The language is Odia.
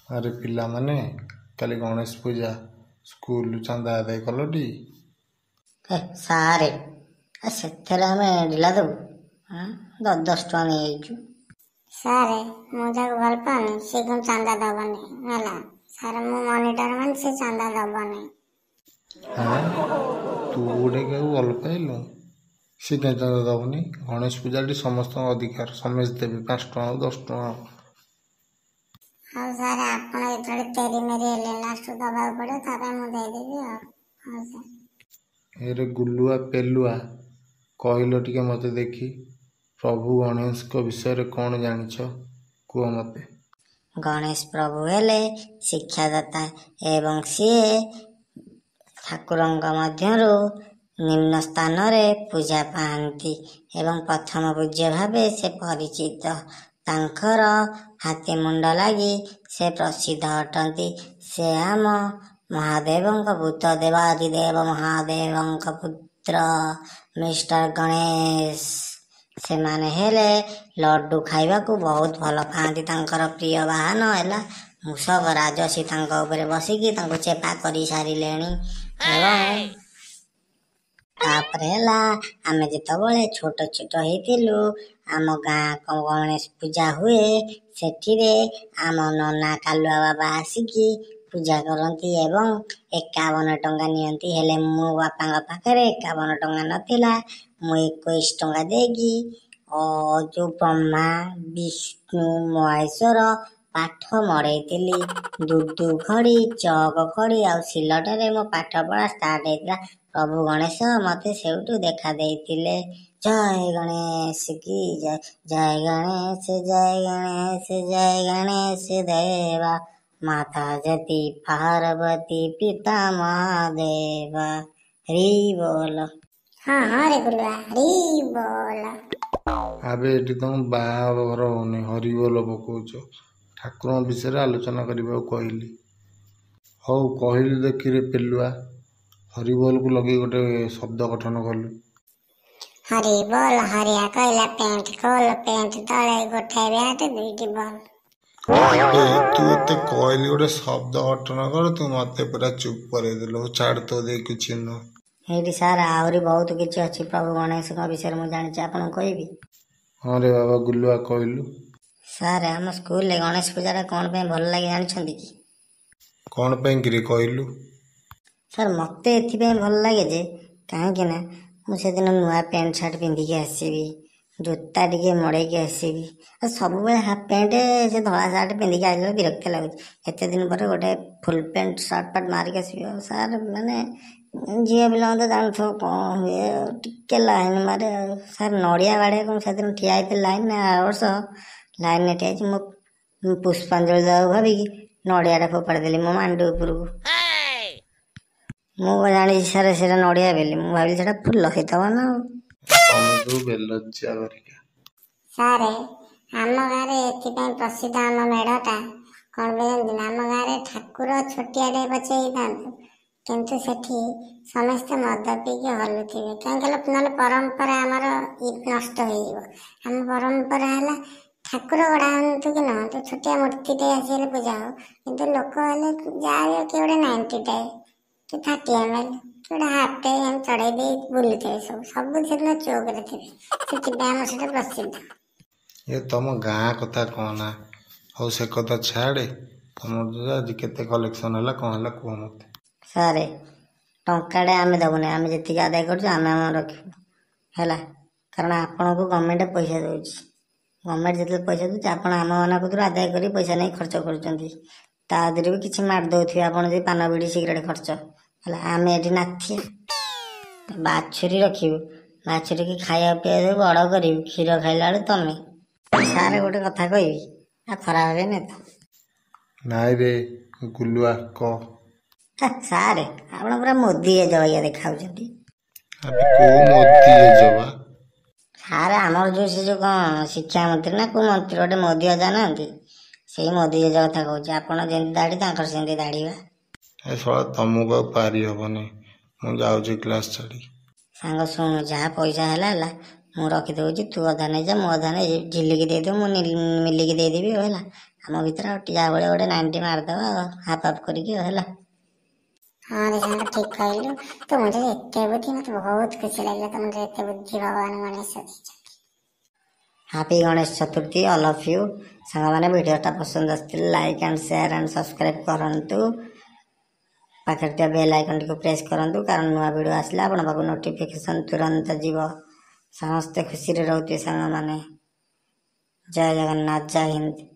ଆରେ ପିଲାମାନେ, କାଲି ଗଣେଶ ପୂଜା, ସ୍କୁଲରୁ ଚାନ୍ଦା ଆଦାୟ କଲଟି? ହେ ସାରେ, ସେଥିରେ ଆମେ ଢିଲା ଦେବୁ? 10 10 ଟଙ୍କା ନେଇଯାଇଛୁ। ସାର୍, ମୁଁ ଯାହାକୁ ଭଲ ପାଉନି ସେ କଣ ଚାନ୍ଦା ଦବନି ହେଲା ସାର୍। ମୁଁ ମନିଟର, ମାନେ ସେ ଚାନ୍ଦା ଦବନି। ଆଁ, ତୁ ଗୋଟେ କାହାକୁ ଭଲ ପାଇଲୁ? ସେ କାହିଁ ଚାନ୍ଦା ଦବନି? ଗଣେଶ ପୂଜାଟି ସମସ୍ତଙ୍କ ଅଧିକାର, ସମସ୍ତେ ଦେବେ, 5 ଟଙ୍କା ହଉ 10 ଟଙ୍କା ହଉ। ଆଉ ସାର୍, ଆପଣ ଯେତେବେଳେ ତେରି ମେରି ହେଲେ ଲାଷ୍ଟକୁ ଦେବାକୁ ପଡ଼ିବ, ତା ପାଇଁ ମୁଁ ଦେଇଦେବି। ଆଉ ହଉ ସାର୍। ଏରେ ଗୁଲୁଆ ପେଲୁଆ, କହିଲ ଟିକେ ମୋତେ ଦେଖି, ପ୍ରଭୁ ଗଣେଶଙ୍କ ବିଷୟରେ କ'ଣ ଜାଣିଛ କୁହ ମୋତେ। ଗଣେଶ ପ୍ରଭୁ ହେଲେ ଶିକ୍ଷାଦାତା ଏବଂ ସିଏ ଠାକୁରଙ୍କ ମଧ୍ୟରୁ ନିମ୍ନ ସ୍ଥାନରେ ପୂଜା ପାଆନ୍ତି ଏବଂ ପ୍ରଥମ ପୂଜ୍ୟ ଭାବେ ସେ ପରିଚିତ। ତାଙ୍କର ହାତୀ ମୁଣ୍ଡ ଲାଗି ସେ ପ୍ରସିଦ୍ଧ ଅଟନ୍ତି। ସେ ଆମ ମହାଦେବଙ୍କ ଭୂତ, ଦେବାଧିଦେବ ମହାଦେବଙ୍କ ପୁତ୍ର ମିଷ୍ଟର ଗଣେଶ। ସେମାନେ ହେଲେ ଲଡ଼ୁ ଖାଇବାକୁ ବହୁତ ଭଲ ପାଆନ୍ତି। ତାଙ୍କର ପ୍ରିୟ ବାହନ ହେଲା ମୂଷକ। ରାଜସୀ ତାଙ୍କ ଉପରେ ବସିକି ତାଙ୍କୁ ଚେପା କରିସାରିଲେଣି। ଏବଂ ତାପରେ ହେଲା, ଆମେ ଯେତେବେଳେ ଛୋଟ ଛୋଟ ହେଇଥିଲୁ, ଆମ ଗାଁ ଗଣେଶ ପୂଜା ହୁଏ, ସେଠିରେ ଆମ ନନା କାଲୁଆ ବାବା ଆସିକି ପୂଜା କରନ୍ତି ଏବଂ 51 ଟଙ୍କା ନିଅନ୍ତି। ହେଲେ ମୋ ବାପାଙ୍କ ପାଖରେ 51 ଟଙ୍କା ନଥିଲା। ମୁଁ 21 ଟଙ୍କା ଦେଇକି ଯେଉଁ ବ୍ରହ୍ମା ବିଷ୍ଣୁ ମହେଶ୍ୱର ପାଠ ମଡ଼େଇଥିଲି। ଦୁଦୁ ଖଡ଼ି, ଚକ ଖଡ଼ି ଆଉ ସିଲଟରେ ମୋ ପାଠ ପଢ଼ା ଷ୍ଟାର୍ଟ ହେଇଥିଲା। ପ୍ରଭୁ ଗଣେଶ ମୋତେ ସେଇଠୁ ଦେଖା ଦେଇଥିଲେ। ଜୟ ଗଣେଶ କି ଜୟ, ଜୟ ଗଣେଶ, ଜୟ ଗଣେଶ, ଜୟ ଗଣେଶ ଦେବା, ମାତା ଯତି ପାର୍ବତୀ ପିତା ମହାଦେବା, ହରି ବୋଲ। ହଁ ହଁ ରେ ଗୁଲୁଆ, ହରି ବୋଲ। ଆବେ, ଏଠି ତମ ବାହାଘର ହଉନି, ହରିବୋଲ ପକଉଛ। ଠାକୁରଙ୍କ ବିଷୟରେ ଆଲୋଚନା କରିବାକୁ କହିଲି। ହଉ କହିଲୁ ଦେଖିରେ ପେଲୁଆ, ହରିବୋଲକୁ ଲଗେଇ ଗୋଟେ ଶବ୍ଦ ଗଠନ କଲୁ। ହରି ବୋଲ, ହରିଆ କହିଲା ପ୍ୟାଣ୍ଟ ଖୋଲ, ପ୍ୟାଣ୍ଟ ତଳେ ଗୋଟାଏ ବ୍ୟାଟ୍ 2ଟି ବଲ୍। ଆବେ, ତୁ ଏତେ କହିଲି ଗୋଟେ ଶବ୍ଦ ଗଠନ କର, ତୁ ମୋତେ ପୁରା ଚୁପ୍ କରେଇଦେଲୁ। ଛାଡ଼, ତୋ ଦେଇ କିଛି ନୁହଁ। ଏଇଠି ସାର୍, ଆହୁରି ବହୁତ କିଛି ଅଛି ପ୍ରଭୁ ଗଣେଶଙ୍କ ବିଷୟରେ ମୁଁ ଜାଣିଛି, ଆପଣଙ୍କୁ କହିବି? ହଁ ରେ ବାବା ଗୁଲୁଆ, କହିଲୁ। ସାର୍, ଆମ ସ୍କୁଲରେ ଗଣେଶ ପୂଜାଟା କ'ଣ ପାଇଁ ଭଲ ଲାଗେ ଜାଣିଛନ୍ତି କି? କ'ଣ ପାଇଁ କିରେ, କହିଲୁ। ସାର୍, ମୋତେ ଏଥିପାଇଁ ଭଲ ଲାଗେ ଯେ କାହିଁକି ନା ମୁଁ ସେଦିନ ନୂଆ ପ୍ୟାଣ୍ଟ ସାର୍ଟ ପିନ୍ଧିକି ଆସିବି, ଜୋତା ଟିକେ ମଡ଼େଇକି ଆସିବି। ଆଉ ସବୁବେଳେ ହାଫ୍ ପ୍ୟାଣ୍ଟ ସେ ଧଳା ସାର୍ଟ ପିନ୍ଧିକି ଆସିଲା ବିରକ୍ତ ଲାଗୁଛି। ଏତେ ଦିନ ପରେ ଗୋଟେ ଫୁଲ୍ ପ୍ୟାଣ୍ଟ ସାର୍ଟ ଫାର୍ଟ ମାରିକି ଆସିବି। ଆଉ ସାର୍, ମାନେ ଝିଅ ପିଲାଙ୍କୁ ତ ଜାଣୁଥିବ କ'ଣ ହୁଏ, ଆଉ ଟିକେ ଲାଇନ୍ ମାରେ। ଆଉ ସାର୍, ନଡ଼ିଆ ବାଡ଼େଇବାକୁ ମୁଁ ସେଦିନ ଠିଆ ହେଇଥିଲି ଲାଇନ୍ରେ। ଆର ବର୍ଷ ଲାଇନ୍ରେ ଠିଆ ହେଇଛି, ମୁଁ ପୁଷ୍ପାଞ୍ଜଳି ଦେବାକୁ ଭାବିକି ନଡ଼ିଆଟା ଫୋପାଡ଼ି ଦେଲି ମୋ ମାଣ୍ଡୁ ଉପରକୁ। ମୁଁ କ'ଣ ଜାଣିଛି ସାର୍ ସେଇଟା ନଡ଼ିଆ ବୋଲି? ମୁଁ ଭାବିଲି ସେଇଟା ଫୁଲ ହେଇଥିବ ନା। ଆଉ ତମେ ସବୁ ବେଲଜ୍ଜା କରିକା। ସାର୍, ଆମ ଗାଁରେ ଏଥିପାଇଁ ପ୍ରସିଦ୍ଧ ଆମ ମେଢ଼ଟା। କ'ଣ ପାଇଁ ଜାଣିଛନ୍ତି? ଆମ ଗାଁରେ ଠାକୁର ଛୋଟିଆଟେ ପଛେ ହେଇଥାନ୍ତୁ, କିନ୍ତୁ ସେଠି ସମସ୍ତେ ମଦ ପିଇକି ହଲୁଥିବେ। କାହିଁକି କହିଲ? ନହେଲେ ପରମ୍ପରା ଆମର ନଷ୍ଟ ହେଇଯିବ। ଆମ ପରମ୍ପରା ହେଲା ଠାକୁର ଗଢ଼ା ହୁଅନ୍ତୁ କି ନହୁଅନ୍ତୁ, ଛୋଟିଆ ମୂର୍ତ୍ତିଟେ ଆସିଗଲେ ପୂଜା ହଉ, କିନ୍ତୁ ଲୋକ ହେଲେ ଯାହା ବି କିଏ ଗୋଟେ 90ଟାଏ କି 30 ml କି ଗୋଟେ ହାଫ୍ଟେ ଏମିତି ଚଢ଼େଇ ଦେଇ ବୁଲୁଥିବେ। ସବୁ ସବୁ ସେଦିନ ଚୌକରେ ଥିବେ। ସେଥିପାଇଁ ଆମର ସେଇଟା ପ୍ରସିଦ୍ଧ। ଏ ତମ ଗାଁ କଥା କହନା। ହଉ, ସେ କଥା ଛାଡ଼େ, ତମର ଆଜି କେତେ କଲେକ୍ସନ୍ ହେଲା, କ'ଣ ହେଲା କୁହ ମୋତେ। ସାର୍, ଟଙ୍କାଟେ ଆମେ ଦେବୁନି। ଆମେ ଯେତିକି ଆଦାୟ କରୁଛୁ ଆମେ ଆମର ରଖିବୁ, ହେଲା? କାରଣ ଆପଣଙ୍କୁ ଗଭର୍ଣ୍ଣମେଣ୍ଟ ପଇସା ଦେଉଛି। ଗଭର୍ଣ୍ଣମେଣ୍ଟ ଯେତେବେଳେ ପଇସା ଦେଉଛି, ଆପଣ ଆମମାନଙ୍କ କତିରୁ ଆଦାୟ କରି ପଇସା ନେଇ ଖର୍ଚ୍ଚ କରୁଛନ୍ତି। ତା ଦେହରେ ବି କିଛି ମାରି ଦେଉଥିବେ ଆପଣ ଯଦି ପାନ ବିଡ଼ି ସିଗାରେଟ୍ ଖର୍ଚ୍ଚ ହେଲା। ଆମେ ଏଠି ନାଥିଆ ବାଛୁରୀ ରଖିବୁ, ବାଛୁରୀକି ଖାଇବା ପିଇବା ଦେବୁ, ବଡ଼ କରିବୁ, କ୍ଷୀର ଖାଇଲା ବେଳକୁ ତମେ। ସାର୍, ଗୋଟେ କଥା କହିବି, ଆଉ ଖରାପ ହେବେନି ତ? ନାଇଁ ରେ ଗୁଲୁଆ, କହ। ସାର୍, ଆପଣ ପୁରା ମୋଦି ଜେଜ ବାଗିଆ ଦେଖାଯାଉଛନ୍ତି। ଆବେ, କୋଉ ମୋଦି ଜେଜ ବା? ସାର୍, ଆମର ଯେଉଁ ସେ ଯେଉଁ କ'ଣ ଶିକ୍ଷାମନ୍ତ୍ରୀ ନା କୋଉ ମନ୍ତ୍ରୀ ଗୋଟେ ମୋଦି ଅଜା ନାହାନ୍ତି, ସେଇ ମୋଦି ଜେଜ କଥା କହୁଛି। ଆପଣ ଯେମିତି ଦାଢ଼ି, ତାଙ୍କର ସେମିତି ଦାଢ଼ି ବା। ଏ ଶଳା, ତମକୁ ଆଉ ପାରି ହବନି। ମୁଁ ଯାଉଛି କ୍ଲାସ୍ ଛାଡ଼ି। ସାଙ୍ଗ ଶୁଣୁ, ଯାହା ପଇସା ହେଲା ହେଲା, ମୁଁ ରଖିଦେଉଛି, ତୁ ଅଧା ନେଇଯା, ମୁଁ ଅଧା ନେଇ, ଝିଲିକି ଦେଇଦେବୁ, ମୁଁ ମିଲିକି ଦେଇଦେବି ଆଉ ହେଲା। ଆମ ଭିତରେ ଆଉ ଯାହା ଭଳିଆ ଗୋଟେ 90 ମାରିଦେବା ଆଉ, ହାଫ୍ ହାଫ୍ କରିକି ଆଉ ହେଲା। ହଁ ରେ ସାଙ୍ଗ, ଠିକ୍ କହିଲୁ। ତୋ ମୁଣ୍ଡରେ ଏତେ ବୁଦ୍ଧି, ମୋତେ ବହୁତ ଖୁସି ଲାଗିଲା। ତୋ ମୁଣ୍ଡରେ ଏତେ ବୁଦ୍ଧି ଭଗବାନ ଗଣେଶ ଦେଇଛନ୍ତି। Happy Ganesh Chaturthi all of you. ସାଙ୍ଗମାନେ, ଭିଡ଼ିଓଟା ପସନ୍ଦ ଆସିଥିଲେ like and share and subscribe କରନ୍ତୁ। ପାଖରେ ଥିବା ବେଲ୍ ଆଇକନ୍ଟିକୁ ପ୍ରେସ୍ କରନ୍ତୁ, କାରଣ ନୂଆ ଭିଡ଼ିଓ ଆସିଲେ ଆପଣଙ୍କ ପାଖକୁ ନୋଟିଫିକେସନ୍ ତୁରନ୍ତ ଯିବ। ସମସ୍ତେ ଖୁସିରେ ରହୁଥିବେ ସାଙ୍ଗମାନେ। ଜୟ ଜଗନ୍ନାଥ, ଜୟ ହିନ୍ଦ।